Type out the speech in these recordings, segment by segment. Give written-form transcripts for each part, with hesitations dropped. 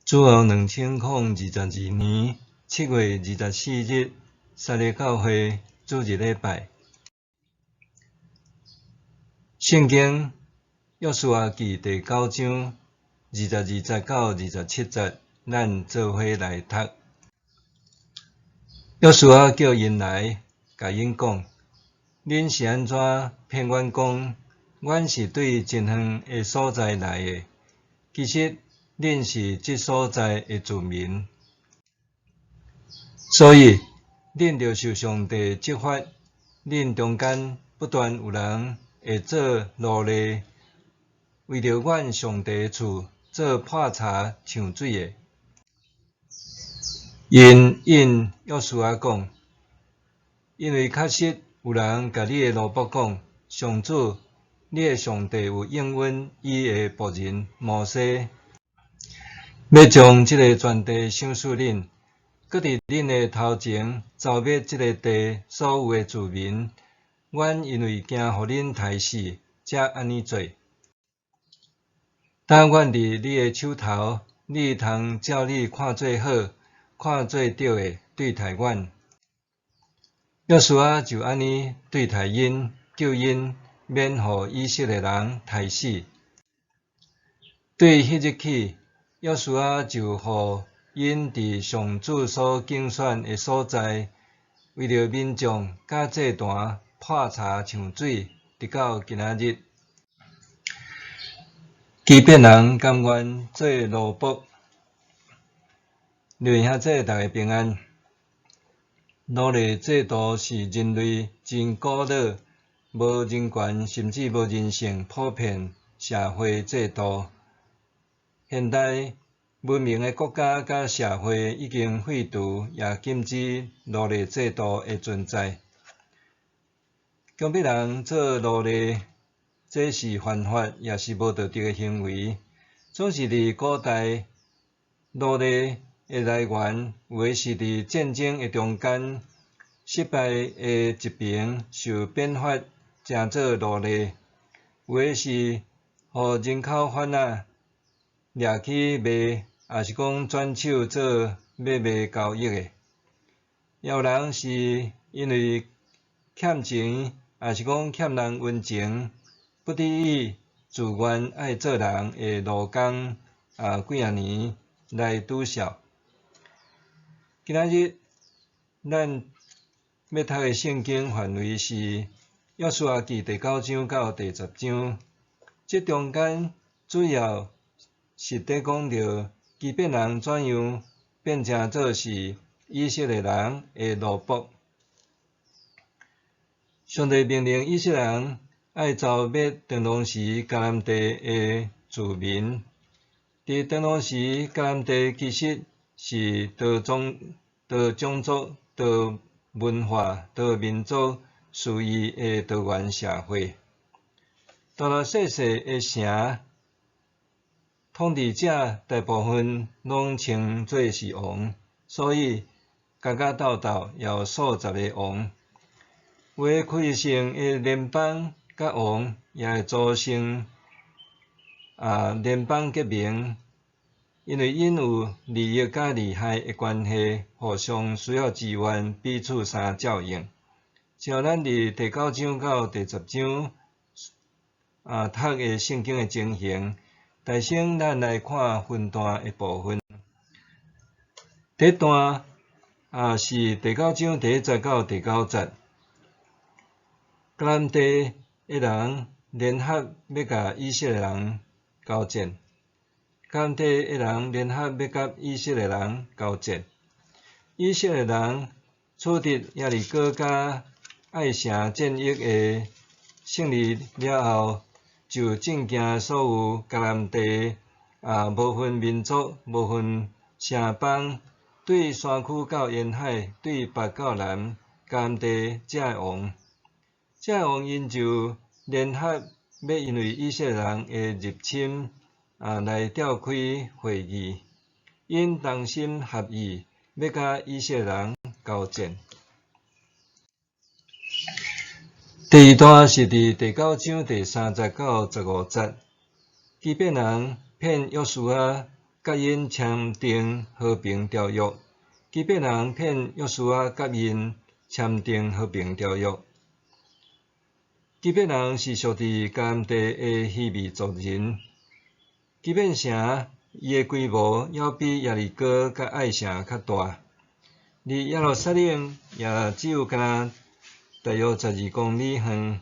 主後2022年7月24日，撒勒教會主日禮拜。聖經約書亞記第九章22節到27節，咱做伙來讀。約書亞叫𪜶來，共𪜶講：恁是按怎騙阮講，阮是對真遠的所在來的？其實恁是這所在的住民，所以恁著受上帝責罰。恁中間不斷有人會做奴隸，為著阮上帝的厝做潑柴搶水的。𪜶應約書亞講：因為確實有人共你的奴僕講，上主，你的上帝有應允伊的僕人摩西，欲將這个全地賞賜恁，閣佇恁的頭前剿滅這个地所有的住民。阮因為驚予恁刣死，才按呢做。但阮佇你的手頭，你通照你看做好、看做對的對待阮。約書亞就按呢對待𪜶，救𪜶免予以色列人刣死。對彼日起，約書亞就予𪜶佇上主所揀選的所在，為著民眾佮祭壇潑柴搶水，直到今仔日。基遍人甘願做奴僕，弟兄姊妹逐家平安。奴隸制度是人類真古老、無人權甚至無人性普遍社會制度。現代文明的國家佮社會已經廢除也禁止奴隸制度的存在。強迫人做奴隸，這是犯法也是無道德的行為。總是佇古代，奴隸的來源有的是佇戰爭的中間，失敗的一邊受鞭罰，成做奴隸；有的是予人口販仔掠去賣，抑是講轉手做買賣交易的。也有人是因為欠錢，抑是講欠人溫情，不得已自願愛做人的奴工啊幾仔年來拄數。今仔日咱欲讀的聖經範圍是約書亞記第九章到第十章，這中間主要是佇講著基遍人怎樣變成做是以色列人的奴僕。上帝命令以色列人愛剿滅當當時迦南地的住民。佇當當時迦南地其實是多種多種族、多文化、多民族殊異的多元社會。大大細細的城，統治者大部分攏稱做是王，所以家家鬥鬥也有數十个王。有的區域性的聯邦佮王也會組成聯邦結盟，因為𪜶有利益佮利害的關係，互相需要支援，彼此相照應。像咱佇第九章到第十章讀的聖經的情形，首先咱來看分段的部分。第一段是第九章第一節到第九節，迦南地的人聯合欲共以色列人交戰。迦南地的人聯合欲佮以色列人交戰。以色列人取得耶利哥佮艾城戰役的勝利了後，就震驚所有迦南地無分民族、無分城邦，對山區到沿海，對北到南，迦南地遮的王。遮的王𪜶就聯合欲因為以色列人的入侵來召開會議，𪜶同心合意欲佮以色列人交戰。第二段是佇第九章第三節到15節，基遍人騙約書亞佮佮𪜶簽訂和平條約。基遍人騙約書亞佮𪜶簽訂和平條約。基遍人是屬佇迦南地的希未族人。基遍城伊的規模猶比耶利哥佮艾城較大，離耶路撒冷也只有敢若大約12公里遠。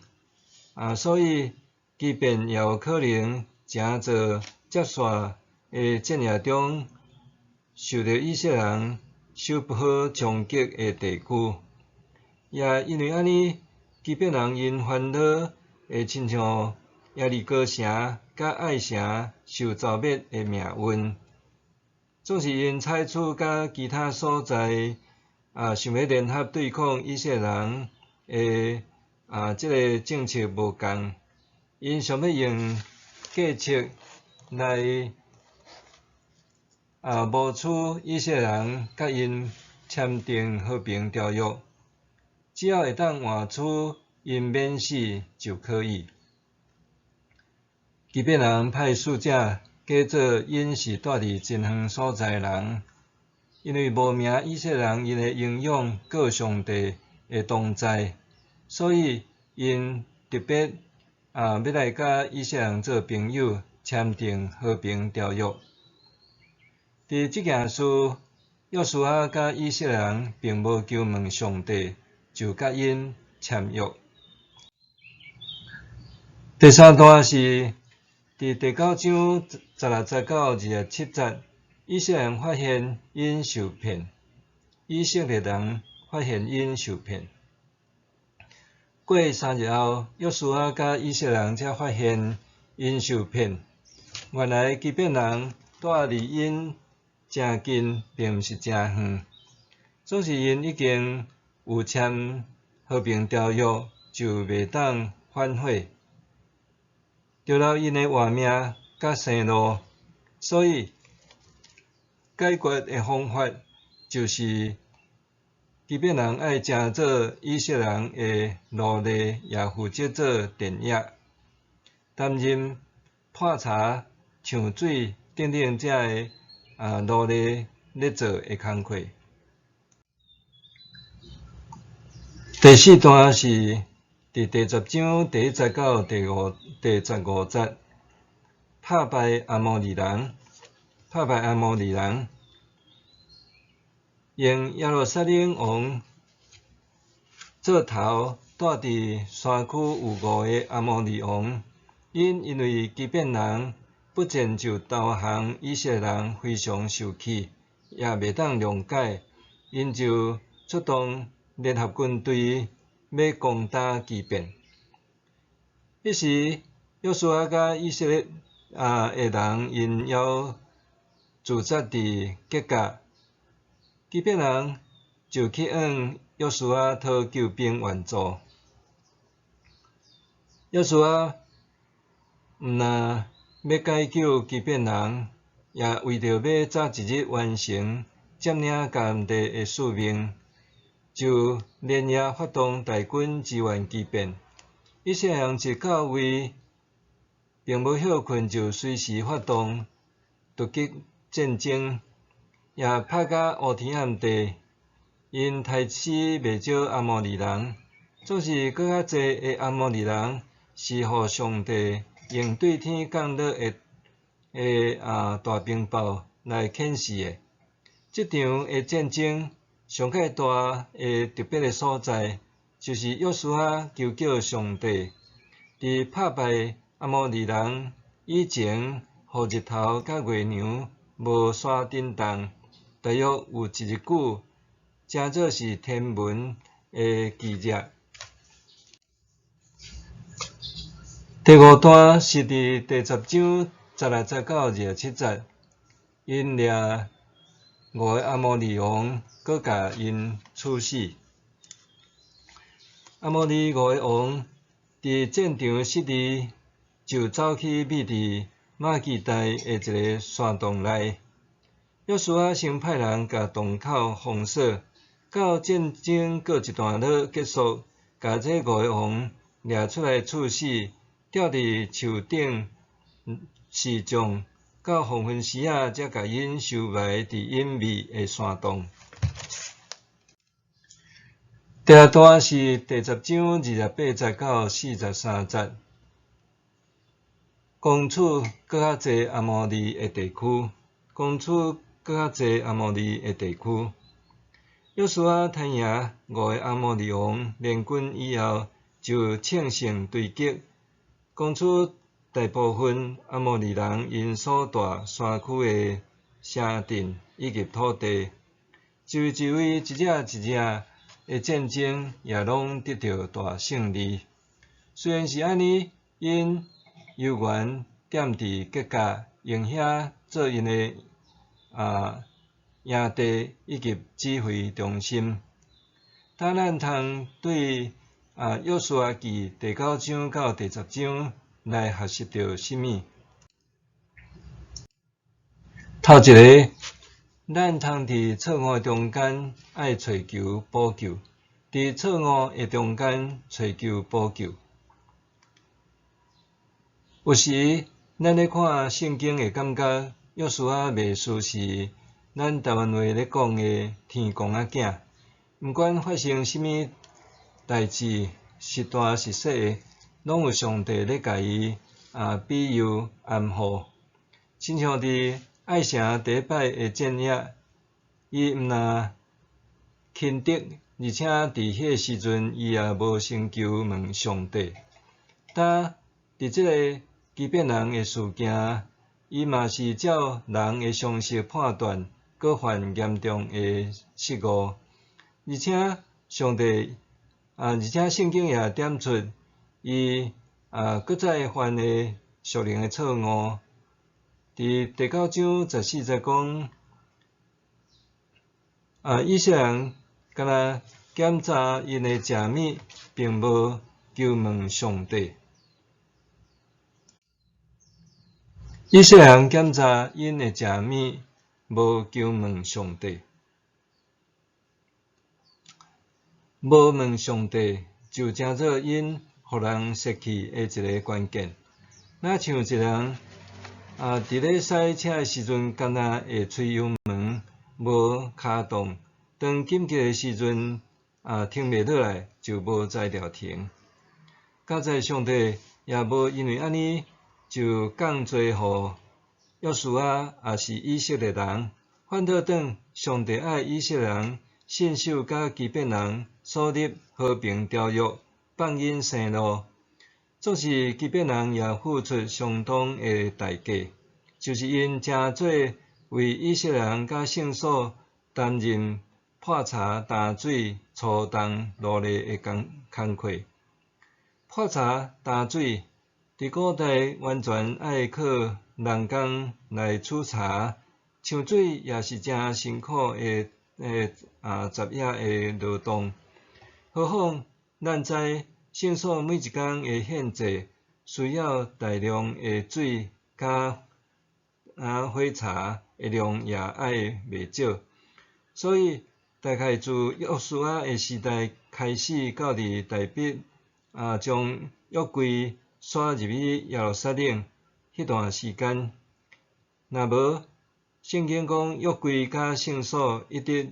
所以基遍也有可能成做接紲的戰役中受著以色列人手波衝擊的地區。也因為按呢，基遍人𪜶煩惱會親像耶利哥城佮艾城受蹂躪的命運，總是𪜶採取佮其他所在想欲聯合對抗以色列人的這个政策無仝，𪜶想欲用計策來謀取以色列人佮𪜶簽訂和平條約，只要會當換取𪜶免死就可以。基遍人派使者假做𪜶是蹛佇真遠所在的人，因為無名以色列人𪜶的英勇閣有上帝的同在，所以𪜶特別欲來佮以色列人做朋友，簽訂和平條約。佇這件事，約書亞佮以色列人並無求問上帝，就佮𪜶簽約。第三段是佇第九章16節到27節，以色列人發現𪜶受騙，以色列人發現𪜶受騙。過3日後，約書亞佮以色列人才發現𪜶受騙。原來基遍人蹛離𪜶誠近，並毋是誠遠，總是𪜶已經有簽和平條約，就袂當反悔，著留𪜶的活命佮生路。所以解決的方法就是，基遍人愛成做以色列人的奴隸，也負責做田野，擔任潑柴、搶水等等這个奴隸咧做的工課。第四段是佇第十章第一節到第15節，拍敗阿摩利人，拍敗阿摩利人，用耶路撒冷王做頭，蹛佇山區有五个阿摩利王，𪜶因為基遍人不戰就投降以色列人，非常受氣，也袂當諒解，𪜶就出動聯合軍隊欲攻打基遍。彼時，約書亞佮以色列的人，𪜶猶駐紮佇吉甲，基遍人就去向約書亞討救兵援助。約書亞毋但欲解救基遍人，也為著欲早一日完成佔領迦南地的使命，就連夜發動大軍支援基遍。以色列人一到位，並無歇睏，就隨時發動突擊戰爭，也拍甲烏天暗地。𪜶刣死袂少阿摩利人，總是閣較濟的阿摩利人是予上帝用對天降落的大冰雹來遣死的。這場的戰爭上蓋大的特別的所在，就是約書亞求叫上帝，佇拍敗阿摩利人以前，予日頭佮月娘無煞振動，大約有一日久，成做是天文的奇跡。第五段是佇第十章16節到27節，𪜶掠五个阿摩利王，閣共𪜶處死。阿摩利五个王佇戰場失利，就走去覕佇瑪基大的一个山洞內。約書亞先派人共洞口封鎖，到戰爭告一段落結束，共這五个王掠出來處死，吊佇樹頂示眾，到黃昏時仔，才共𪜶收埋佇隱祕的山洞。第六段是第十章28節到43節，攻取閣較濟阿摩利的地區，攻取閣較濟阿摩利的地區。約書亞刣贏五个阿摩利王聯軍以後，就乘勝追擊，攻取大部分阿摩利人𪜶所蹛山區的城鎮以及土地，一位一位一隻一隻的戰爭也攏得著大勝利。雖然是按呢，𪜶猶原踮佇吉甲，用遐做𪜶的營地以及指揮中心。當咱通對約書亞記第九章到第十章來學習著啥物？頭一个，咱通佇錯誤中間愛揣求補救，佇錯誤的中間揣求補救。有時咱咧看聖經會感覺約書亞袂輸是咱台灣話咧講的天公仔囝，毋管發生啥物代誌，是大是細的，攏有上帝咧共伊庇佑安護。親像佇艾城第一擺的戰役，伊毋但輕敵，而且佇彼个時陣伊也無先求問上帝。但佇這个基遍人的事件，伊嘛是照人的常識判斷，閣犯嚴重的失誤。而且上帝啊，而且聖經也點出伊閣再犯的屬靈的錯誤。佇第九章十四節講，以色列人敢若檢查𪜶的食物，並無求問上帝。以色列人檢查𪜶的食物，無求問上帝。無問上帝，就成做𪜶予人失去的一个關鍵。若像一个人佇咧駛車的時陣，敢若會催油門，無跤動；當緊急的時陣，停袂落來，就無才調停。佳哉上帝也無因為按呢就降罪予約書亞，抑是以色列人。反倒轉，上帝愛以色列人信守佮基遍人所立和平條約，放𪜶生路。總是基遍人也付出相當的代價，就是𪜶成做為以色列人佮聖所擔任破柴擔水粗重勞力的工工課。破柴擔水，佇古代完全愛靠人工來取柴，搶水也是誠辛苦的雜役的勞動。何況咱知聖所每一工的獻祭需要大量的水，佮火柴的量也愛袂少，所以大概自約書亞的時代開始，到佇大衛將約櫃徙入去耶路撒冷彼段時間，若無聖經講約櫃佮聖所一直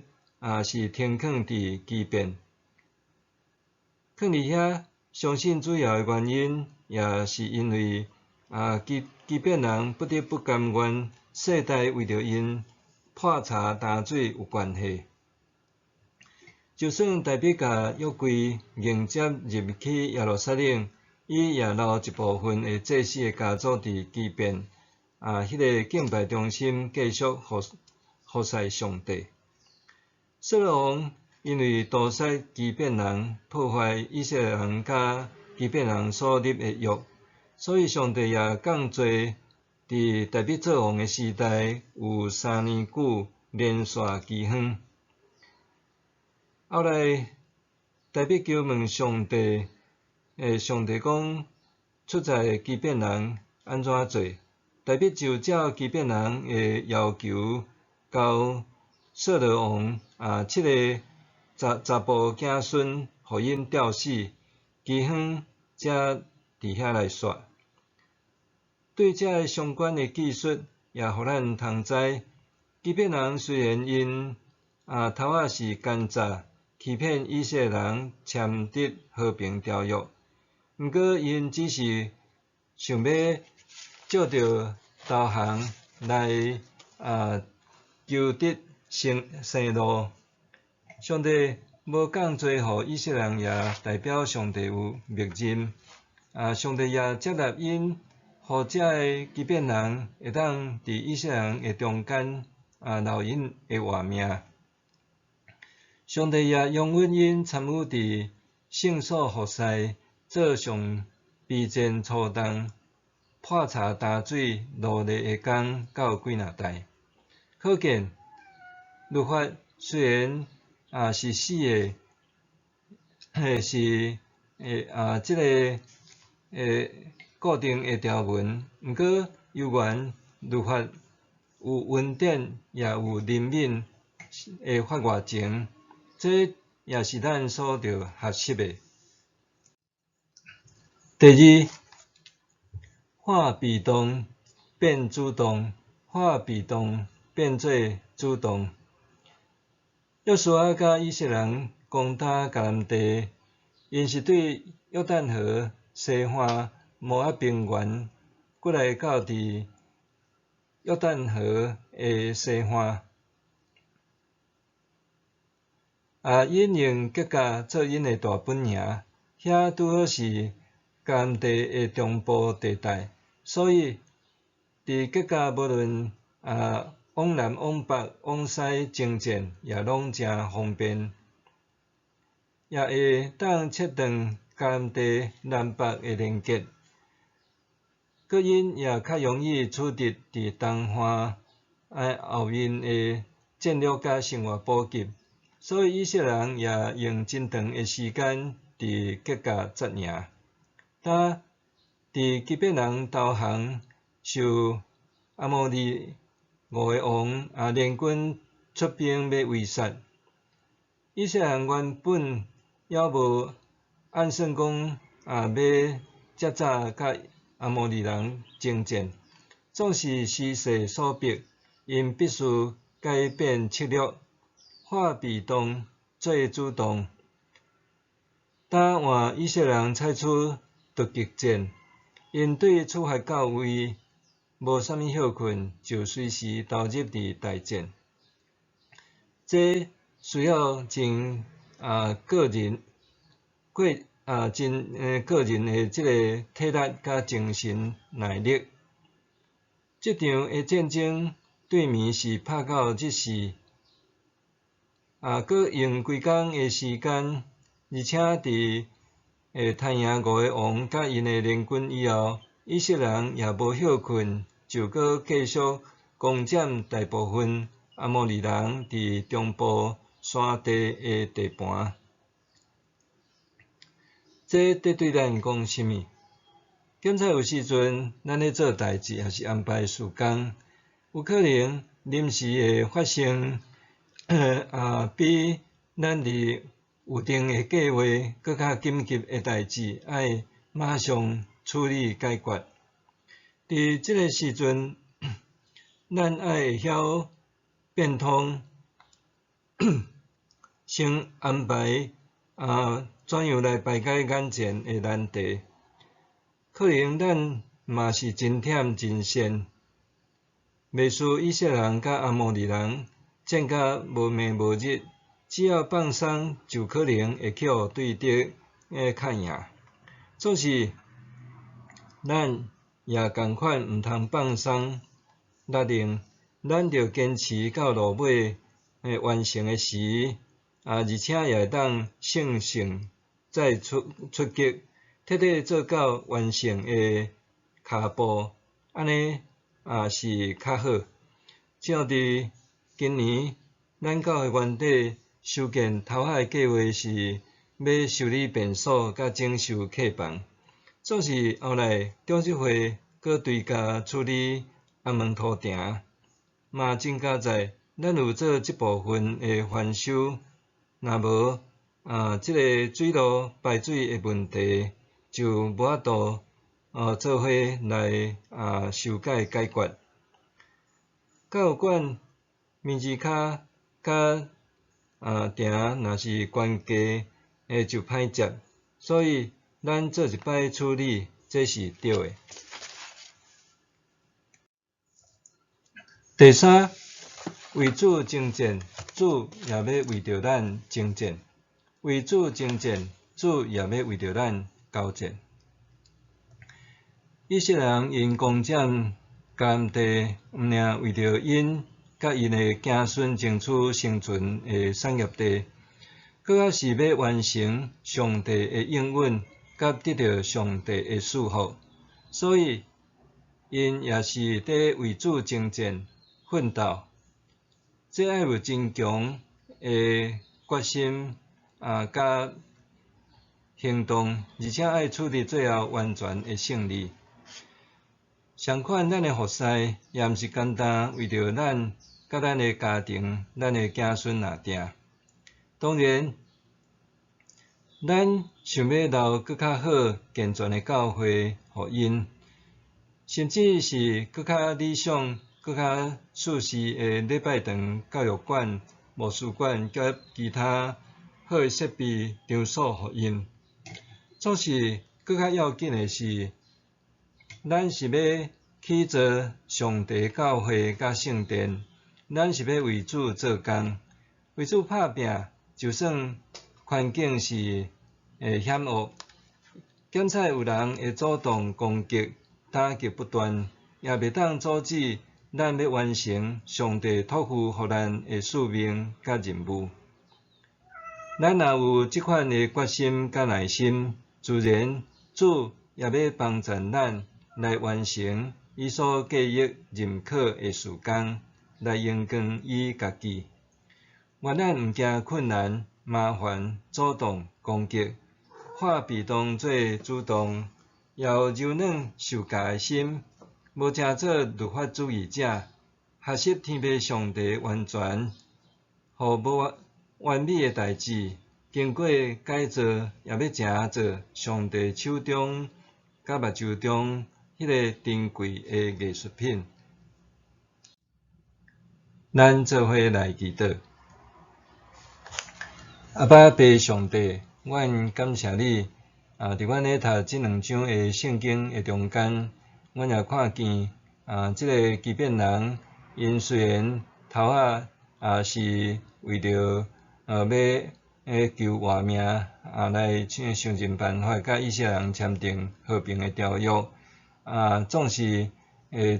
是停囥佇基遍，囥佇遐，相信主要的原因也是因為基遍人不得不甘願世代為著𪜶破柴擔水有關係。就算大衛共約櫃迎接入去耶路撒冷，伊也留一部分的祭司的家族佇基遍彼个敬拜中心繼續服侍上帝。掃羅王因為屠殺基遍人，破壞以色列人佮基遍人所立的約，所以上帝也降罪佇大衛做王的時代，有3年久連續饑荒。後來大衛求問上帝，上帝講出在基遍人按怎做，大衛就照基遍人的要求，交掃羅王七个查埔子孫，予𪜶吊死，饑荒才佇遐來煞。對這个相關的記述，也予咱通知，基遍人雖然𪜶頭仔是奸詐，欺騙以色列人簽訂和平條約，毋過𪜶只是想欲藉著投降來求得生路。上帝無降災予以色列人，也代表上帝有默認。上帝也接納𪜶，予這个基遍人會當佇以色列人的中間留𪜶的活命。上帝也容許𪜶參與佇聖所服侍，做上卑賤粗重、破柴擔水勞力的工，到幾若代。可見律法雖然是死的，是這个固定的條文，毋過猶原律法有恩典，也有憐憫的法外情，這也是咱所著學習的。第二，化被動變主動，化被動變做主動。約書亞佮以色列人攻打迦南地，𪜶是對約旦河西岸摩押平原，過來到佇約旦河的西岸。𪜶用吉甲做𪜶的大本營，遐拄好是迦南地的中部地帶，所以佇吉甲無論往南、往北、往西征戰，也攏誠方便，也會當切斷迦南地南北的連結。閣𪜶也較容易取得佇東岸後面的戰略佮生活補給，所以以色列人也用真長的時間佇吉甲紮營。但佇基遍人投降，受阿摩利五个王聯軍出兵欲圍殺，以色列人原本猶無按算講欲遮早佮阿摩利人征戰，總是時勢所逼，𪜶必須改變策略，化被動做主動。打換以色列人採取突擊戰，𪜶對出發到位，無啥物歇睏，就隨時投入佇大戰。這需要真個人過真個人的這个體力佮精神耐力。這場的戰爭對暝是拍到日時，閣用規工的時間，而且佇殺贏五个王佮𪜶的聯軍以後，以色列人也無歇睏，就閣繼續攻佔大部分阿摩利人佇中部山地的地盤。這佇對咱講啥物？檢查有時陣，咱咧做代誌，抑是安排事工，有可能臨時會發生比咱佇預定的計畫閣較緊急的代誌，愛馬上處理解決。佇這个時陣，咱愛會曉變通，先安排怎樣來排解眼前的難題。可能咱嘛是真忝真鉎，袂輸以色列人佮阿摩利人戰甲無暝無日，只要放鬆就可能會去予對敵敲贏。總是咱也仝款毋通放鬆落令，咱著堅持到落尾完成的時，而且也會當乘勝再出擊，徹底做到完成的跤步，按呢是較好。像佇今年，咱教會原底修建頭仔的計畫是欲修理便所佮整修客房，總是後來長執會閣追加處理紅毛塗埕，嘛真佳哉，咱有做這部分的翻修，若無這个水路排水的問題就無法度做伙來修改解決。教育館面子跤佮埕若是懸低，就歹接，所以咱做一擺處理，這是對的。第三，為主征戰，主也欲為著咱征戰；為主征戰，主也欲為著咱交戰。以色列人𪜶攻佔迦南地，毋爾為著𪜶佮𪜶的子孫爭取生存的產業地，閣較是欲完成上帝的應允，佮得著上帝的祝福。所以，𪜶也是佇為主征戰奮鬥。這愛有真強的決心佮行動，而且愛取得最後完全的勝利。相款，咱的服侍也毋是干焦為著咱佮咱的家庭、咱的子孫而定。當然，咱想欲留閣較好、健全的教會予𪜶，甚至是閣較理想、閣較舒適的禮拜堂、教育館、牧師館佮其他好的設備場所予𪜶。總是閣較要緊的是，咱是欲起造上帝教會佮聖殿，咱是欲為主做工，為主拍拚，就算環境是險惡，檢採有人會阻擋攻擊，打擊不斷，也袂當阻止咱欲完成上帝託付予咱的使命佮任務。咱若有這款的決心佮耐心，自然主也欲幫贊咱來完成伊所計劃認可的事工，來榮光伊家己。願咱毋驚困難、麻煩、阻擋、攻擊，化被動做主動，也有柔軟受教的心，無成做律法主義者，學習天父上帝完全，予無完美的代誌，經過改造，也欲成做上帝手中佮目睭中彼个珍貴的藝術品。咱做伙來祈禱。阿爸父上帝，阮感謝你佇阮咧讀這兩章的聖經的中間，阮也看見這个基遍人，𪜶雖然頭仔是為著欲求活命來想盡辦法佮以色列人簽訂和平的條約，總是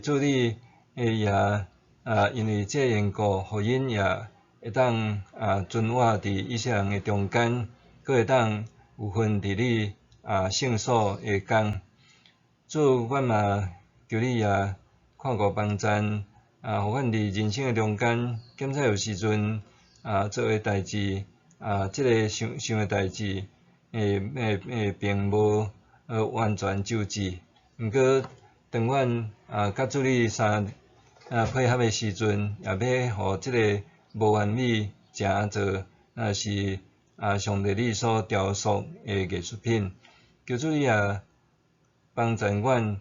主你也因為這緣故，予𪜶也會當存活佇以色列人的中間，閣會當有份佇你聖所的工。主，阮嘛求你也看顧幫贊，予阮佇人生的中間，檢採有時陣做的代誌，這个想想的代誌，並無完全周至。毋過，當阮佮主你相配合的時陣，也欲予這个無完美成做是上帝你所雕塑的藝術品。求主你也幫贊阮，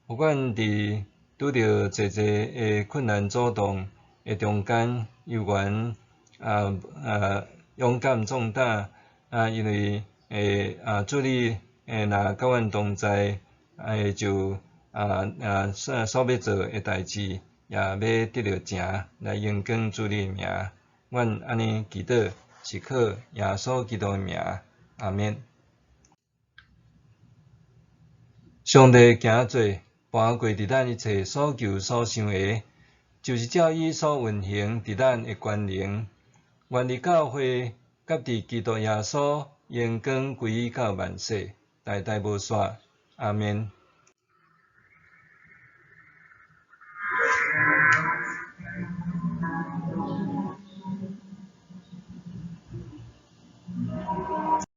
予阮佇拄著濟濟的困難阻擋的中間，猶原勇敢壯膽，因為主你若佮阮同在，就所欲做的代誌，也欲得著成，來榮光主你的名。阮按呢祈禱，是靠耶穌基督的名。阿們。上帝行做，跋過佇咱一切所求所想的，就是照伊所運行佇咱的權能。願佇教會佮佇基督耶穌榮光歸於到萬世，代代無煞。阿們。